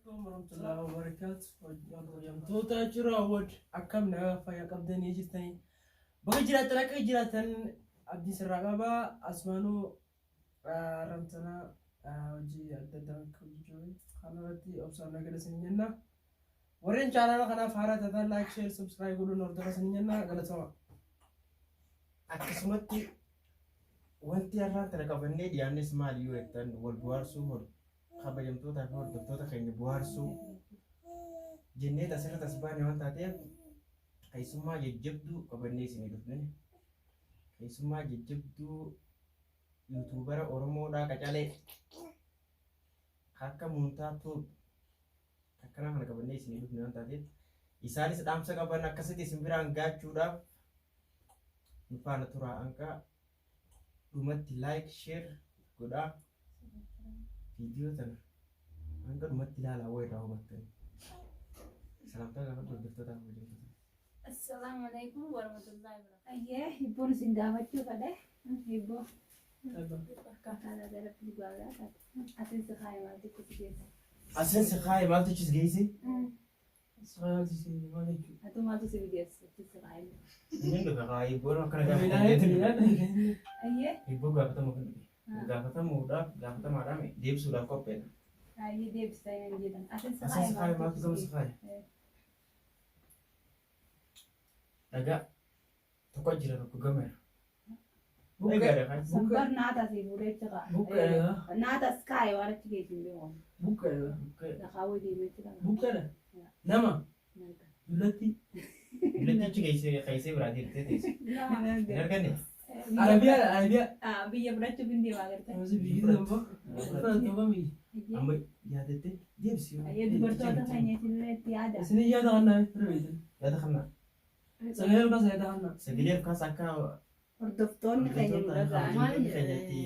Warahmatullahi wabarakatuh. Hojjamtoota jiru awwad akkam nagaa fayyaa qabdanii jirtanii. Bakka jiraattan akka jiraattan abdiin sirraa qaba. Asumaanuu ramtana hojii adda addaa akka hojjechuu kanarratti obsaan nagada isin jenna. Warreen chaanaala kanaaf haaraa taatan like, share, subscribe godhuun hordofaa isin jenna. Galatooma. Akkasumatti wanti har'aan tana qabannee dhiyaannes maali yoo jettan wal bohaarsuu kabajamtootaa fi hordoftoota keenya bohaarsuu jennee asirratti as baane waan taateef keessummaa jajjabduu qabannee isinii dhufne. Keessummaa jajjabduu yuutuubara Oromoodhaa qacalee akka Muuntaa Tuub akkanaa kana qabannee isinii dhufne waan taateef isaanis dhaamsa qaban akkasitti isin biraan gaachuudhaaf nu faana turaa hanqa dhumatti like share godhaa viidiyoo tana hanga dhumatti ilaalaa waa irraa hubattanii. Salaamtaa gaafadhu hordoftoota kabajamtoota. Assalaamu alaikum warahmatullahi wabarakatuh. Ayyee hibboon isin gaafachuu fedhe. Hibboo. Akkaataa jalatti dhugaa taate. Asin si kaaye maaltu itti si geesse? Asin si kaaye maaltu achi si geesse? Atu maaltu si geesse? Achi si kaaye. Inni dhufe kaa hibboon akkana gaafatama. Ayyee. Hibboo gaafatamuu kan dhufe. Gaafatamuudhaaf gaafatamaadhaaf deebisuudhaaf qopheedha. Ayyee deebistaa hin jedhan. Asin si Asin kaaye si kaaye maaltu gama si kaaye? Dhagaa tokko jira tokko gameera. Egaadha kan. Sambar naata si fuudhee achi kaaye. Buqqeedha. Naata as kaaye waan achi geessu hin beeku. Buqqeedha. Dhaqaawwee deemee achi kaaye. Buqqeedha. Nama. Dullatti. Dullatti achi keessee biraa deemtee teesse. Hin arganne? Arabiyaa Arabiyaa. Biyya fudhachuuf hin deemaa gartee. Biyyi tokko. Fudhatu biyyi. Amma yaadattee deebisi. Ayyee dubartoota keenya isinillee itti yaada. Isin yaada kannaa firmeetin. Yaada kannaa. Sagalee olkaas yaada kannaa. Sagalee olkaas akka Hordoftoonni keenya nu dhaga'an. hordoftoonni keenya itti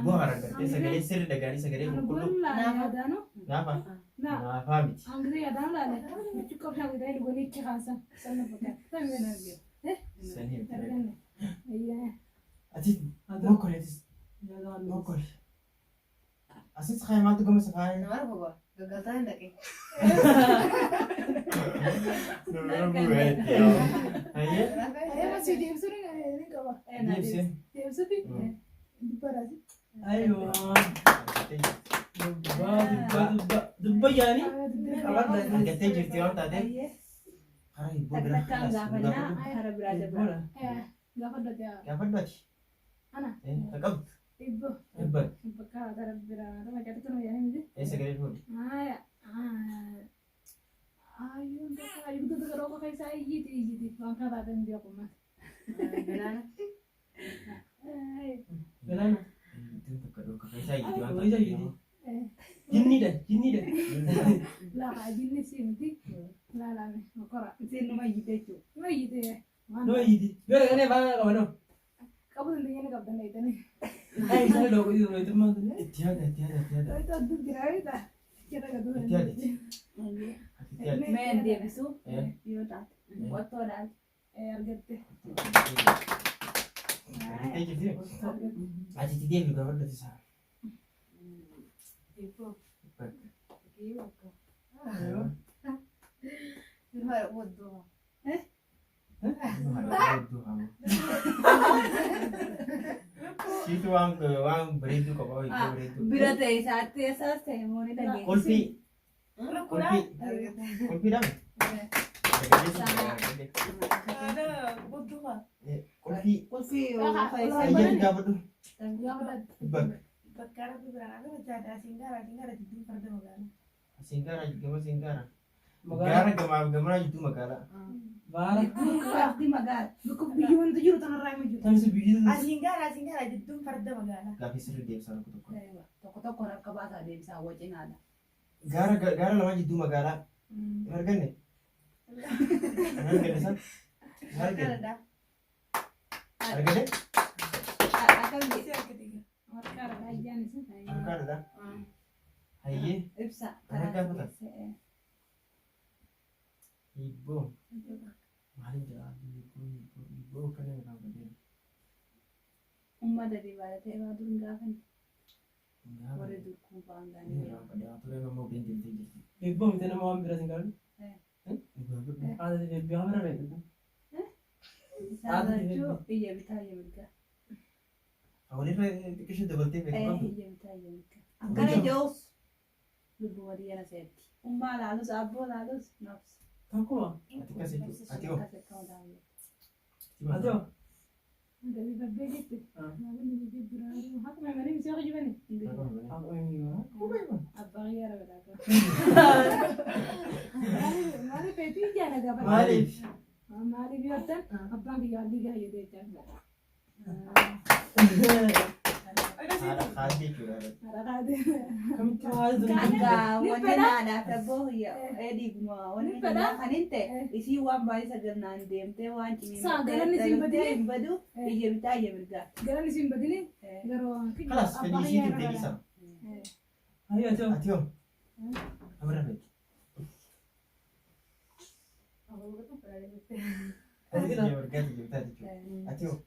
bohaaran gartee sagalee sirri dhaga'anii sagalee qulqulluu naafa naafaa miti. Sanii miti. Ati mokkoleetis mokkole. Asis kaaye maaltu gama si kaaye? Nama argu gaggaltaa hin dhaqe. Hayyee. Deebisee. Aywa. Dubba dubba dubba dubba yaani. Qabadha. Argattee jirti waan taateef karaa hibboo biraa Takkaan gaafannaa karaa biraa dabra. Gaafadhu ati. Ana. Ka qabdu. Ibbo. Hibba. Bakka gara biraa nama jedhu kan yaani miti. Sagalee fuudhi. Haya. Ayyuun tokko ayyuun tokko rooba keessaa iyyiti iyyiti waan kana taate hin beeku maal. Galaana. Galaana. Ittiin tokko dhooka keessaa iyyiti waan Keessa taateef. iyyiti. Jinniidha jinniidha. Lafa jinni si miti. Laalame mokora. Isin numa iyyite jechuudha. Numa iyyite. Noo iyyiti. Yoo dhaqanii afaan qaba noo. Qabu dandeenye qabdan dheeytanii. Ay isaan dhooqa iyyuu meetummaa. Itti yaada itti yaada itti yaada. Itti addu jira itti. Jira gadu. Itti yaada. Itti yaada. Mee deebisuu yoo taate. Qottoodhaan. Argatte. Argattee jirti. Ati itti deebi gaafadhu ati isaa. Hibboo. Bakka. Ilma wadduu. Siitu waan waan bareedduu qaba hibboo bareedduu. Bira ta'e isaatti eessaas ta'e immoo ni dhageessi. Qulfii. Qulfii. Qulfiidhaan? Argadhee. Haadha bodduu Qulfii. Qulfii. Ayyee gaafadhu. Bakka. Bakka rabbi biraan akka jaadha asiin gaara asiin gaara jidduu farda magaalaa. Asiin gaara gama asiin gaara. Magaalaa. Gaara gamaaf gamanaa jidduu magaalaa. Baara. Fardi magaalaa. Bakka biyyi wanti jiru tanarraa hima jiru. Tamsi biyyi. Asiin gaara asiin gaara jidduun farda magaalaa. Gaaffii sirrii deebisaa tokko tokko. Tokko tokkoon harka baasaa deebisaa wacinaadha. Gaara gaara lamaan jidduu magaalaa. Hin arganne? Hin arganne san? Hin arganne? Argate? Akkam jedhe? Warqaadha ayyaan isin. Harkaadha. Hayyee. Ibsa. Kana gaafata? Hibboo. Maaliin jedhaa? Hibboo hibboo hibboo kana irraa Uummata dibalatee waa dur hin gaafanne. Warri dur kuufaan Ni gaanii. irraa badee ture amma obbeen deemtee jirti. Hibboo miti nama waan biraas hin gaafadhu. Gaafadhu. Haadha beebii haa bira beeku. Isaan lachuu biyya bitaa biyya mirgaa. Walirra xiqqishee dabaltee beeku qabdu. Biyya bitaa biyya mirgaa. Akkana jedhus lubbuu walii yana seetti. Ummaa laalus abboo laalus nafs. Tokkuma. Ati akkas jechuudha. Ati hoo? Akkas akka wadaa'u. Ati hoo? Maaliif? Maaliif yoo ta'an abbaan biyya halluu gahaa jedhee Haadha haadha jechuudha. Kamitti haala dur. Akka wanni naadhaaf abboo dhiiguma wanni kan hin ta'e isii waan baay'ee sagalnaan deemtee waan Saa, galanni siin badini? hin badu biyya bitaa biyya mirgaa. Galanni siin badini garuu Kalas fedhii isiitiin deebisa. Hayyee ati hoo? Ati hoo? Amarra beeku. Ati biyya mirgaati biyya bitaati jechuudha. Ati hoo?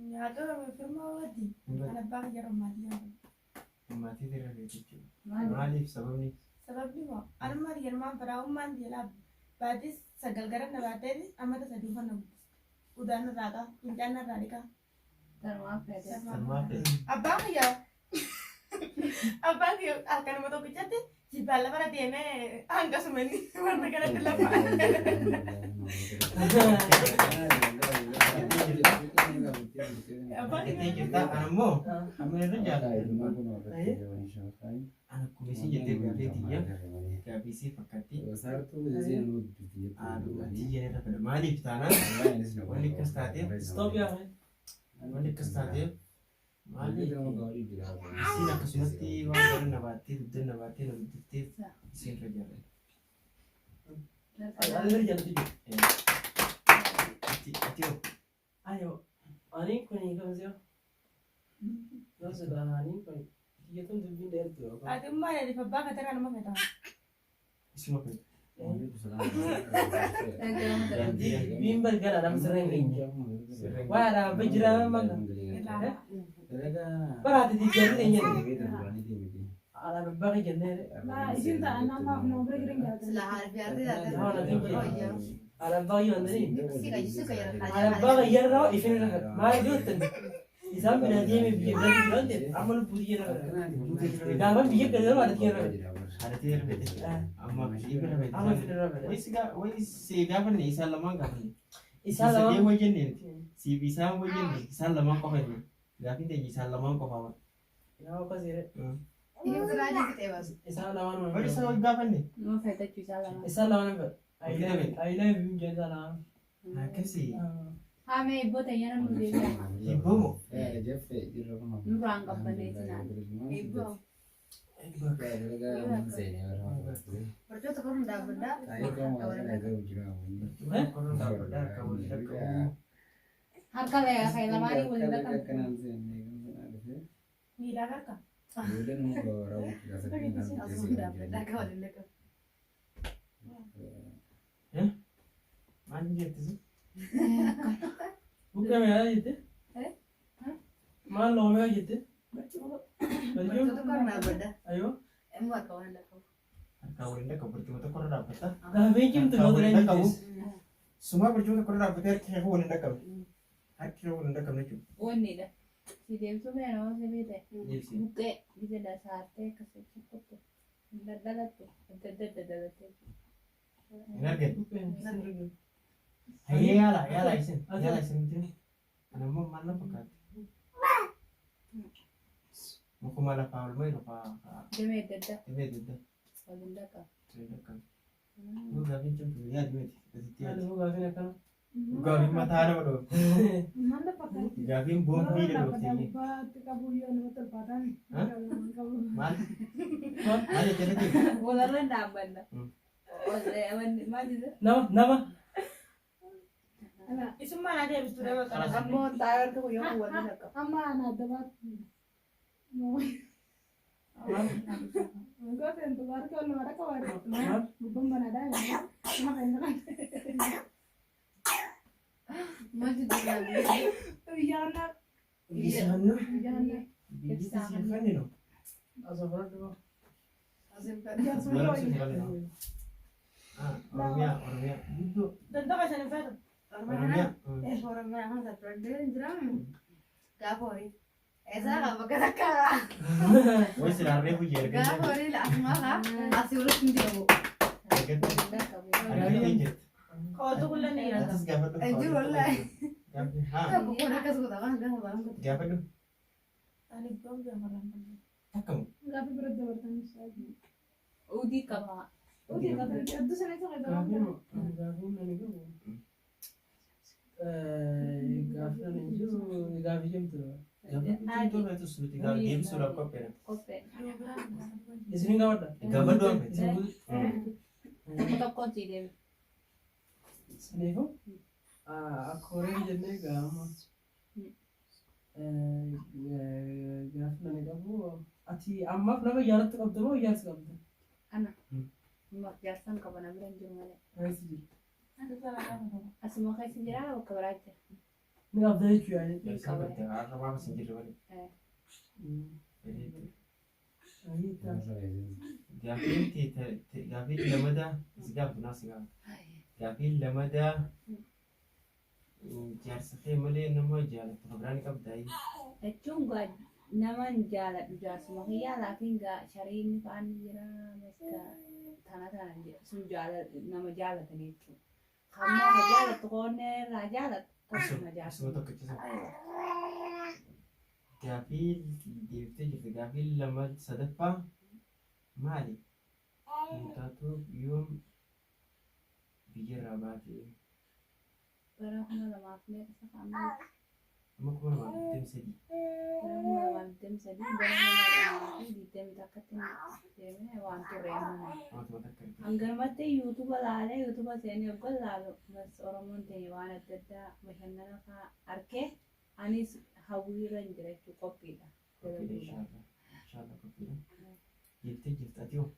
Nyaata firmaa waati. Kan abbaa kiyya maatii nyaata. Maatii irra beeku jechuudha. Maaliif sababni? Sababni moo anummaa kiyya maan fedhaa ummaan kiyya laaf baatis sagal gara na baatee amata sadii uffannaa guddiste. Udaan irraa qaba, fincaan irraa dhiqaa. Tanumaaf fedhe. Sanumaaf fedhe. Abbaan kiyya abbaan kiyya harkanuma tokkichatti jibbaan lafarra deemee hangasuma inni warra kanatti lafa. Abbaan Argatee jirta. Ana immoo amma irra jaalladha. Ana akkuma isin jettee gaaffii tiyya. Gaaffii isii fakkaatti. Haadha irra fedha. Maaliif taanaan wanni akkas taateef Stop yaa. wanni akkas taateef maaliif isiin akkasumatti waan gara na baattee dugda na baattee na guddifteef isiin irra jaalladha. Haadha irra jaallatu jiru. Ati ati hoo? Ayo. Ani kuni kam si'a? Yoo silaa ani kuni kiyyatuun dubbiin dheertu yookaan. Ati ummaa jedhi abbaa katarraa nama fedha. Isuma fedha. Dubbiin balgala nama sirra hin geenye. Waa dhaabba jira mala. Baraate jijjiirri keenya. Haadha abbaa kee jennee. Isin ta'an namaaf nama bira jiran jaalatan. Sila harfi harfi Haadha abbaa kee jennee. Haadha abbaa kee yeroo ifin irra fedha. Maal yoo ta'an isaan bira deemee biyya bira jiran ta'e amma lubbuu biyya irra fedha. Gaafa biyya gadi yeroo haadha irra fedha. Haadha irra fedhe. Amma ishee irra fedhe. Amma ifin irra fedha. Wayi si gaafanne isaan lamaan gaafanne. Isaan Sadee lamaan. wayi jenne siif isaan wayi jenne isaan lamaan qofa jenne. Gaaffiin teenya isaan lamaan qofa. Yaa akkas jedhe. Inni biraa jirti baasu. Isaan lamaan. Bari isaan wayi gaafanne. Nama fedhachuu isaa lama. Isaan lamaan fedha. I love you jedhe isaan lamaan. Akkasii. Haamee hibboo ta'e nu deebi'a. Hibboo moo? Nurraan qabbaneessinaan. Hibboo. Barjoota tokko dhaabbadhaa. Harka lamaanii waliin dhaqan. Miilaan harka. Dhaabbadhaa waliin dhaqan. Maal jettisi? Buqqee meeqa jette? Maal loomee jette? Barjoota tokko dhaabbadhaa. Ayoo. Immoo harka waliin dhaqabu. Harkaa waliin dhaqabu barcuma tokko irra dhaabbata. Gaaffiin cimtu Harkaa yoo waliin ta'an dhaqabu. jette. Sumaa barcuma tokko irra dhaabbatee harki kee waliin dhaqabu. Harki kee waliin dhaqabu jechuudha. Wannidha. Si deemsuu fe'an nama sirrii ta'e. Deebisi. Buqqee gisa saartee akkasitti kuttu. Daddalattu. Adda adda daddalattee. Hin arganne. Hayyee yaala yaala isin yaala isin miti. Ana immoo maal na fakkaatti? Mukuma lafaa ol mayiru faa Damee adda addaa. dhibee adda addaa. Waliin dhaqa. Yoo gaafiin cimtu yaadi miti. Asitti yaadi. Gaafiin akkana. Gaafiin mataa nama dhoofte. Maal na fakkaatti? Gaafiin boombii dhoofte. Gubbaatti qabu yoo namatti ulfaataan. Maal? Maal jettee natti? Walarra dhaabbanna. Maal jedhe? Nama nama. Isummaa naa deebistu dha bakka. Ammoo taa'ee harka guyyaa kun waliin dhaqa. Amma ana adda baatu. Gosa hin tubaarki ol nama dhaqa waari. Gubbaan banaadhaa. Nama kan hin Maal jedhe? Biyyaana. Biyyi Biyyaana. Biyyi siif kenninu. Asafara. Jaarsummaa Mana wayya. siif kenninu. Oromiyaa Oromiyaa guddoo Danda'a kan hin fedhu. Oromiyaa. Oromiyaa kan taphadhee jiraame. Gaafa horii. Eessaa qaba bakka takka. Wayi silaarree guyyaa Gaafa argattee horii asumaa kaa asii walitti hin deemu. argattee jirti. Kootu kullan ni jira. Atis gaafadhu. Jiru wallaahi. Haa Kun akkas godha kan gaafa baran godha. gaafadhu. Ani boombii amarraan. Takkamu. Gaafa bira dabartan. Udii qaba. Udii qaba. Adduu sana isa qabu. Gaafiin gaafiin ani qabu. Gaafiin ani jiru gaafii cimtu. Gaafadhu cimtuu feetus nuti gaafa deebisuudhaaf qopheedha. Qophee. Isin gaafadha. Gaafadhu amma. Isin guutu. Tokko tokkoon sii deebi. Saniifuu akka horii jennee gaama. Gaafiin ani qabu ati ammaaf nama jaallattu qabda moo ijaarsa qabda? Ana. Jaarsaan qaba na bira hin jiru malee. Eessa jira? Asuma keessa jira bakka biraa jira. Ni qabda jechuu yaani. Jalqaba itti har'a waan isin jirre malee. Gaafiin gaafiin lamadaa si gaafatu naa si gaafatu. Gaafiin lamadaa jaarsa kee malee nama jaalattu kan biraa ni qabdaa. Jechuun gaa naman jaaladhu jaarsuma kiyyaa laakiin gaa shariinni fa'aan ni jira maska tana tana sun nama jaalatanii jechuudha. Kammoo ka jaalattu qoonnee irraa jaalattu akkasuma Isuma jaarsuma. tokkichisa. Gaafii deebiftee jirti. Gaafii lama sadaffaa maali? Mutaatu yoom biyyarraa baate? Bara kuma lamaaf meeqa isa kaa'amee? Amma 2023. Bara 2023 bara 2021tti deemee waan turre amma. Waantuma takka argite. Hanganumatti yuutuuba laalee yuutuuba seenee hoggan laalu bas Oromoon ta'e waan adda addaa bashannana fa'aa arkee anis hawwiirra hin jira jechuu qophiidha. Qophiidha inshaallah. Inshaallah qophiidha. Deebiftee jirti ati hoo?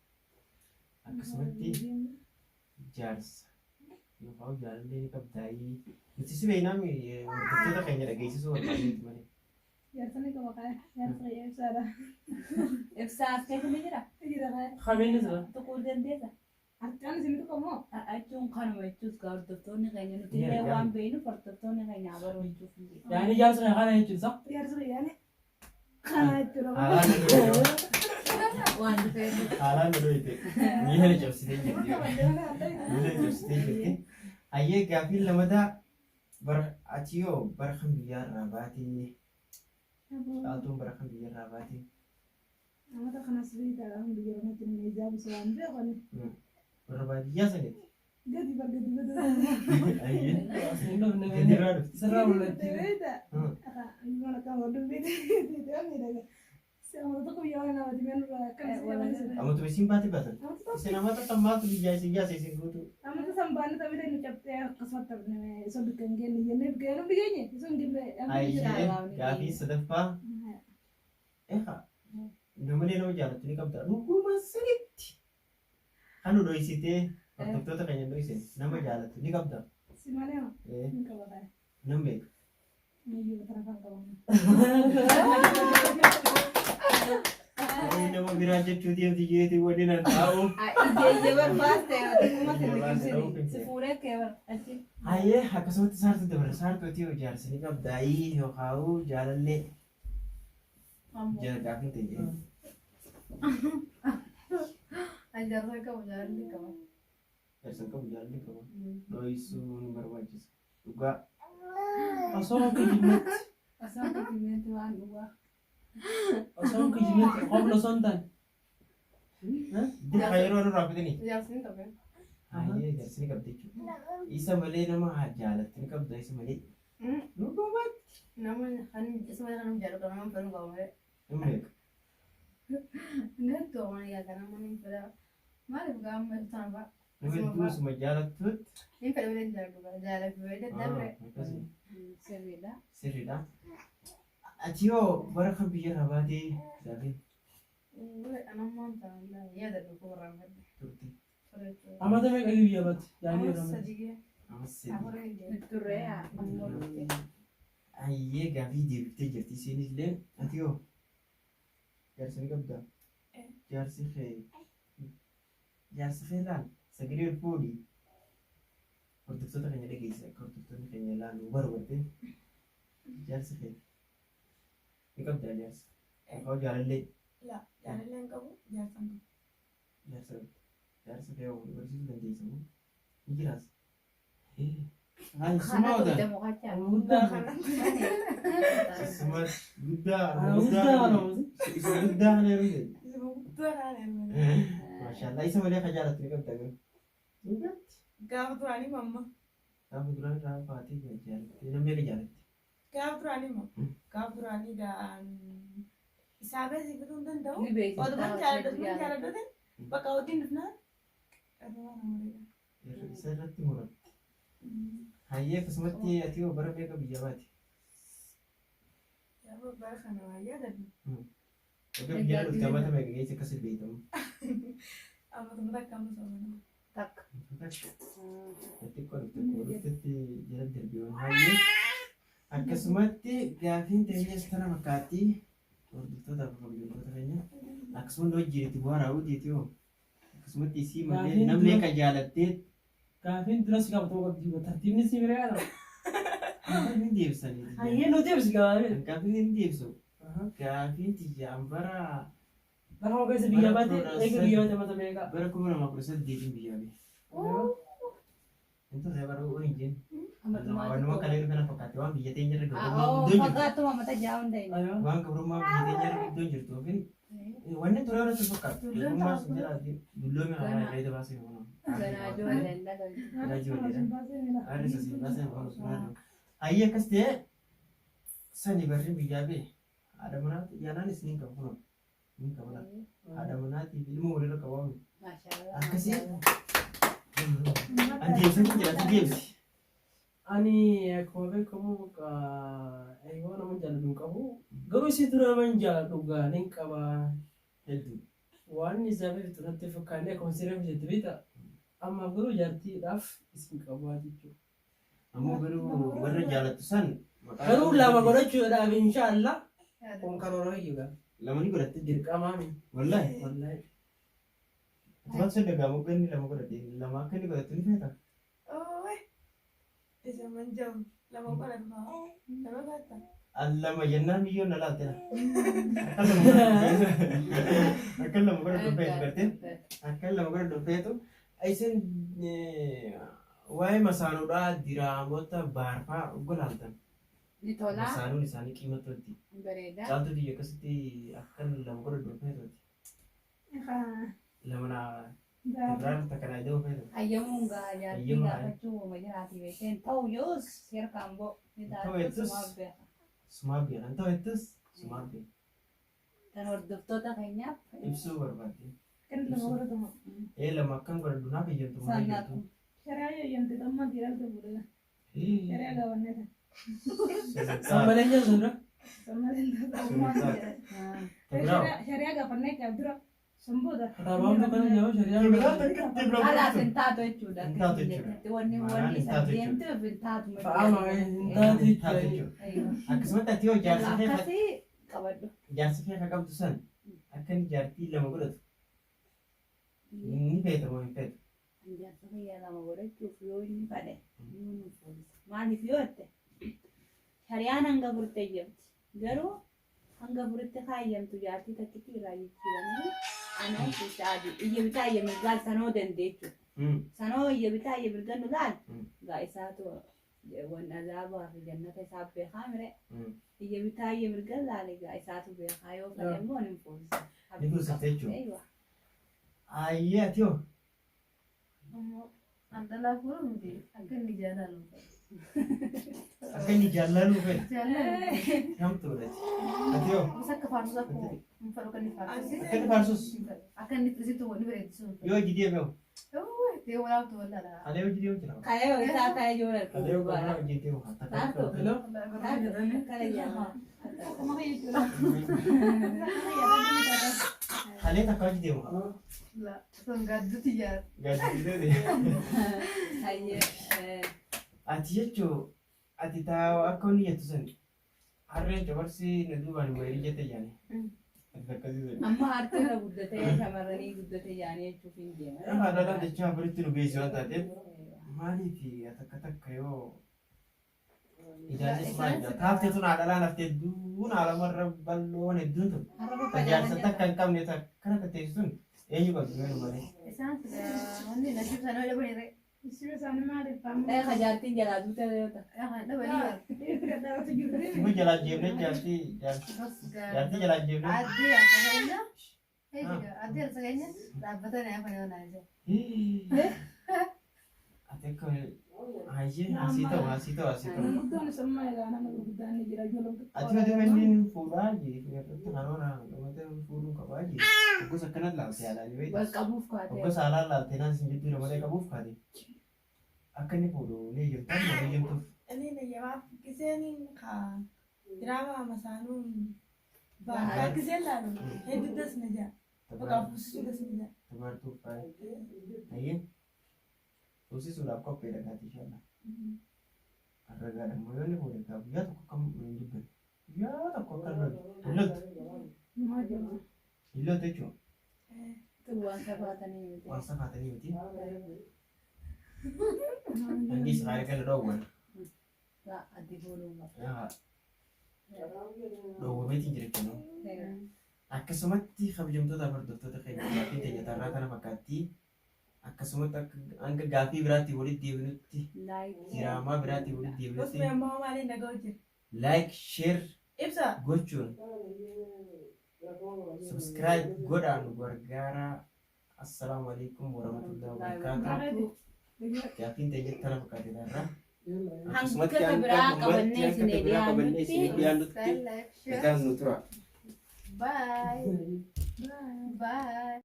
Akkasumatti jaarsa yookaan jaalallee ni qabdaayii. Nuti si beeknaa hordoftoota keenya dhageessisuu barbaanneeti malee. Jaarsonni qaba qaba. Jaarsa ibsaadha. Ibsaa as keessa ni jira. Jira qaba. Hameenni sira. Tuquu dandeessa. Harkaan isin tuqamoo? Achuun kanuma jechuus gaa hordoftoonni keenya nuti Ni illee argama. waan beeknuuf hordoftoonni keenya baruu jechuuf hin jiru. Yaani ijaarsa kana kana jechuun sa. Jaarsa yaani kana jechuudha. Haalaan nu dhoyite. Waan dhufeef. Haalaan nu dhoyite. Miila cabsitee jirti. Miila cabsitee jirti. Hayyee gaafiin lamadaa bara ati yoo bara kan biyyaarraa baatee caaltuun bara kan biyyaarraa baatee Namoota kanas beektaa hundi yeroo nuti inni ijaabu waan beekani. warra baadiyyaa sanitti. Gadi bar gadi gadi. Hayyee Asiin dhufne gadirraa dhufti. sirraa mul'atti. Beektaa? Mana kan hodhu beektaa miidhaga. Namoota tokko biyya waan namatti meenurraa akkana. Ammatuma isin baate baatan. Isin amata tammaatu biyyaa isin yaase isin guutuu. Amata sanbaanni taphee nu cabxee akkasumatti taphne osoo bikka hin geenye jennee bikka hin geenye osoo hin geenye. Hayyee gaafii sadaffaa. Eegaa namalee nama jaallattu ni qabda. Dhuguma sanitti kan nu dhoysitee hordoftoota keenya dhoyse nama jaallattu ni qabda. Si malee Ee, hin qabata. Nam beeka. Niyyuu tarafaan qabamu. Namni nama biraa jechuu deemti jeeti waliin an taa'u. Ijee barbaaste xiqquma sirrii si fuudhee kee bar achi. Hayyee akkasumatti saartuu dabala saartuu ta'e jaarsa ni qabdaayii yookaan jaalallee gaafin ta'e. Jaarsa qabu jaalalli qaba. Jaarsa hin qabu, jaalallee hin qabu. Dho'isuun hin barbaachisa. Dhugaa. Osoo hin kijibnetti. Osoo hin kijibnetti waan dhugaa. Osoo hin kijibnetti qofla osoo hin taane. Dirqa yeroo nurraa fidanii. Jaarsi ni qabe. Hayyee, jaarsi ni qabdi jechuudha. Isa malee nama jaalatte ni qabda isa malee. Dhugumaatti. Nama kan isa malee kan jaalatu nama fedhu qaba malee. Hin beeku. Nettu waan yaada nama ni fedha. Maaliif gaama tana fa'a? Nama hedduu isuma jaalattutti. Ni fedha malee hin jaalatu. Jaalatu malee daddabre. Akkasii. Sirriidha. Sirriidha. Ati yoo bara kan biyya irraa baatee zaafee Anammaan tana yaada dhufu warraan fedhe. turte. Amata meeqa biyya baate? Yaanii Amma yeroo sadii gee. Amma sadii. Afurii gee. Turree ammoo dhufte. Hayyee, gaafii deebiftee jirti isiinis illee. Ati yoo jaarsa ni qabdaa? Jaarsi kee, jaarsi kee laal sagalee ol fuudhi. Hordoftoota keenya dhageessi, akka hordoftoonni keenya laalu barbaadde. Jaarsi kee ni qabdaa jaarsa? Yookaan jaalallee? La, jaalallee hin qabu, jaarsa hin qabu. Jaarsa qabda. Jaarsa kee hoo barsiisuu dandeessa moo? Ni jiraas? Hayi suma Kana odan. turte mukachaa. Guddaa. Suma guddaa. Ana guddaa Guddaa. nama. Isa guddaa kana yeroo jedhu. Isuma guddaa kana heerumne. Maashaallah, isa malee ka jaalattu ni qabda garuu. Dhugaatti. Gaafa duraanii mamma. Gaafa duraan irraa baatee jaalattee namni meeqa jaalatte? Gaafa duraanii moo? Gaafa duraanii gaan isaa beesii fiduu hin danda'u. Ni beeksisa. Odumaan jaaladhu, odumaan jaaladhuutiin bakka hojiin dhufnaan irraa nama reera. Isa irratti muratte. Hayyee, akkasumatti ati hoo bara meeqa biyya baate? Yeroo bara kana waa yaadadhu. Erga biyya dhufte amata meeqa geesse akkas beekamu? Amma takka amma soomana. Takka. Xiqqoo dhufte, akkuma dhuftetti jala darbe waan. Hayyee, akkasumatti gaafiin teenyas tana fakkaatti, hordoftootaaf kabajamtoota keenya. Akkasuma hojii itti bu'aa hojii hoo akkasumatti isii malee Gaafiin namni dura- meeqa jaalattee Gaafiin dura si qabatoo qabdi. Tartiibni si bira yaala. Gaafiin hin deebisanii. Hayyee, nuti ibsi gabaabee. Gaafiin hin deebisu. Gaafiin tiyyaan bara Lafa keessa biyya baate, eega biyya baate amata meeqa? Bara 2018n biyyaa bahe. Hin turre bara hin jenne. Waanuma kalee kana fakkaate, waan biyya teenya irra gabrummaa Oo, guddoo jirtu. fakkaatuma mata ja'a hunda hin. Ayoo. Waan gabrummaa biyya teenya irra guddoo jirtu ofiin wanni ture irratti fakkaatu. Gabrummaa sun jala dulloome kana irra baasee kun. Ganaa ijoolleen dhagahu. Ganaa ijoolleedha. Harri sasiin baasee kun. Hayyee, akkas ta'ee sani barri biyyaa bahe haadha manaati yaanaanis ni qabu kunoo. Ni qaba. Haadha manaatiif ilmoo walirra qabamu. Maashaallah. Akkasii. An deebisee jira, ati deebisi. Ani akkuma beekamu bakka eegoo nama jaalladhu hin qabu. Garuu isii dura nama hin jaalladhu gaa nin qaba. Hedduu. Waan isaa beektu natti fakkaanne akkuma siree hojjette beekta. Ammaaf garuu jaartiidhaaf isin qabaa jechuudha. Ammoo garuu warra jaalattu san maqaa Garuu lama godhachuudhaaf inshaallah kun karoora eeyyuu Lama ni godhatte jira. Dirqamaami. Wallaahi. Wallaahi. Ati sun dhagaamu ganni lama godhate, lama akka inni godhatu ni feeta. Oowwe. Isa manjamu lama godhatu haa. Lama gaatta. An lama jennaan biyyoon na laalte. Akka lama godhatu feetu gartee. Akka lama godhatu feetu. Isin waa'ee masaanuudhaa diraamota baarfaa golaaltan. Ni tola. Masaanuun isaanii qiimatootti. Bareeda. Caaltuu biyya akkasitti akka lama godhatu feetuuti. Lama naa irraan takka naa ida'uu feetu. Hayyamuun gaa jaartii Hayyamuun haa. gaafachuu uuma jiraati beekteen ta'u yoos seerkaan bo'u. Ni Ta'u taatu jettus. sumaaf beeka. Sumaaf beekan ta'u jettus sumaaf beekan. Tan hordoftoota keenyaaf Ibsuu barbaadde. Kan lama godhatamu. Ee, lama akkam godhadhu naaf eeyyamtu maal Sannaatu. eeyyamtu? Shari'aa yooyyamte tamma dhiiraa fuudhee. Shari'aa gaafannee tan. Sambaleen jira sun dura. Shari'aa gaafannee qaab dura sun booda. Kitaabaan kana jedhamu shari'aa. Alaas hin taatu jechuudha. Hin taatu jechuudha. Wanni Maanaan wanni hin isa taatu jechuudha. deemtuuf hin taatu. Fa'aama hin taatu Hin taatu jechuudha. jechuudha. Akkasumatti ati yoo jaarsa kee Akkasii qabadhu. Jaarsa kee akka qabdu san akka inni jaartii lama godhatu ni feeta moo hin feetu? Jaarsa kiyya lama godhachuuf yoo inni fedhe yoo nu fuulisa. Maaliif yoo jette, shari'aan hanga furte jirti. Garuu hanga furitti kaayyamtu jaartii takkitti irraa jijjiiramee ana jecha adii iyya bitaa iyya mirgaa sanoo dandeechuudha. Sanoo iyya bitaa iyya mirgan nu laal. Mm. Gaa isaatu wan azaabaa fi jannata isaa beekaa mire. Iyya bitaa iyya mirgan laale gaa isaatu beekaa yoo fedhe immoo ni fuusisa. Ni fuusifte jechuudha. Eeywa. Ayyee ati hoo? Ammoo an dhalaa fuudhu miti akka inni jaalalu. Akka inni jaallaluu fedhe. Jaalalu. Hamtuudha. Ati hoo? Kunis akka faarsus akkuma hin fedhu akka inni faarsus. Akka inni faarsus Akka inni isitti wanni bareedu sun. yoo hojii deeme hoo? Ta'ee walaabtu wallaala. Alee hojii deemu jira. Kalee isaa ta'ee ijoollee Alee hojii dhugaadha. hojii deemu. Taartuu. Hello? Kana jaalala. Akkuma kiyya jechuudha. Alee takka hojii deemu. Sun gaadduutti jira. Gaazexeessitooti. Hayyee. Ati jechuun ati taa akka inni jettu san harreen cobarsi na duubaan wayii jette jaani. Ati akkasii jedhu. Amma harka guddatee shamarranii guddatee jaanii jechuuf hin deema. Haadha jechaa afuritti nu geessu waan taateef maaliif ati akka takka yoo ijaarsis maal taaftee tun haadha laan haftee hedduun haalamarra bal'oon hedduun tun tajaajila takka hin qabne takka akka teessu sun eenyu qabdi mee nu malee. Isaan wanni nasiib isaanii dhabanii ree. Ishee isaanii maaliif Eh, kajaartiin jalaa duute yoo ta'a. Dhabanii. Gadhaabatu jiru. Sibu jalaa jeemne jaartii jaartii jalaa jeemne. Addee alsaganya. Addee alsaganya dhaabbatanii hafa yoo naa jedhu. Ati akka hayyee asii ta'u asii ta'u asii ta'u. Gurguddoon isa ammaa egaa nama gurguddaan ni jira ijoollee Ati yoo deeman inni fuudhaa jee irratti karoora qabatee fuudhuu qabaa jee. Gosa akkanatti laalte yaalaa jee. Wal qabuuf kaatee. Gosa alaa laalte naan sin jidduu malee qabuuf kaate. Akka inni fuudhu ni eeyyamtaa ni eeyyamtuuf. Inni nayyamaa giseen ka diraamaa masaanuun ba'a. Giseen laalu hedduu das na jaa. Bakka fuusisuu das na jaa. Tabaartuu faaya. Hayyee. Fuusisuudhaaf qopheedha kaati inshallah. Arragaadha immoo yoo inni fuudhe gaa guyyaa tokko akkam hin dubbanne. Guyyaa tokko akka hin loltu. Hin loltu. Hin loltu jechuudha. Waan safaatanii miti. Waan safaatanii miti. Hangi Israa'el kana dhoowwan. Addi booluu qaba. Dhoowwameetiin jira jechuudha. Akkasumatti kabajamtoota hordoftoota keenya gaaffii teenya tarraa kana fakkaatti. Akkasumatti akka hanga gaaffii biraatti walitti deebinutti diraamaa biraatti walitti Osuma deebinutti ammoo maaliin dhaga'u jira. like share Ibsa. gochuun subscribe godhaa nu gargaaraa. Assalaamu alaikum warahmatullahi wabarakatuh. Gaaffiin teenya tana fakkaatti tarraa. Akkasumatti Hanga hanga biraa dhumatti qabannee hanga isinii biraa qabannee isinii dhiyaannutti. dhiyaannutti Like, share. nagaan nu tura. Bye. Bye.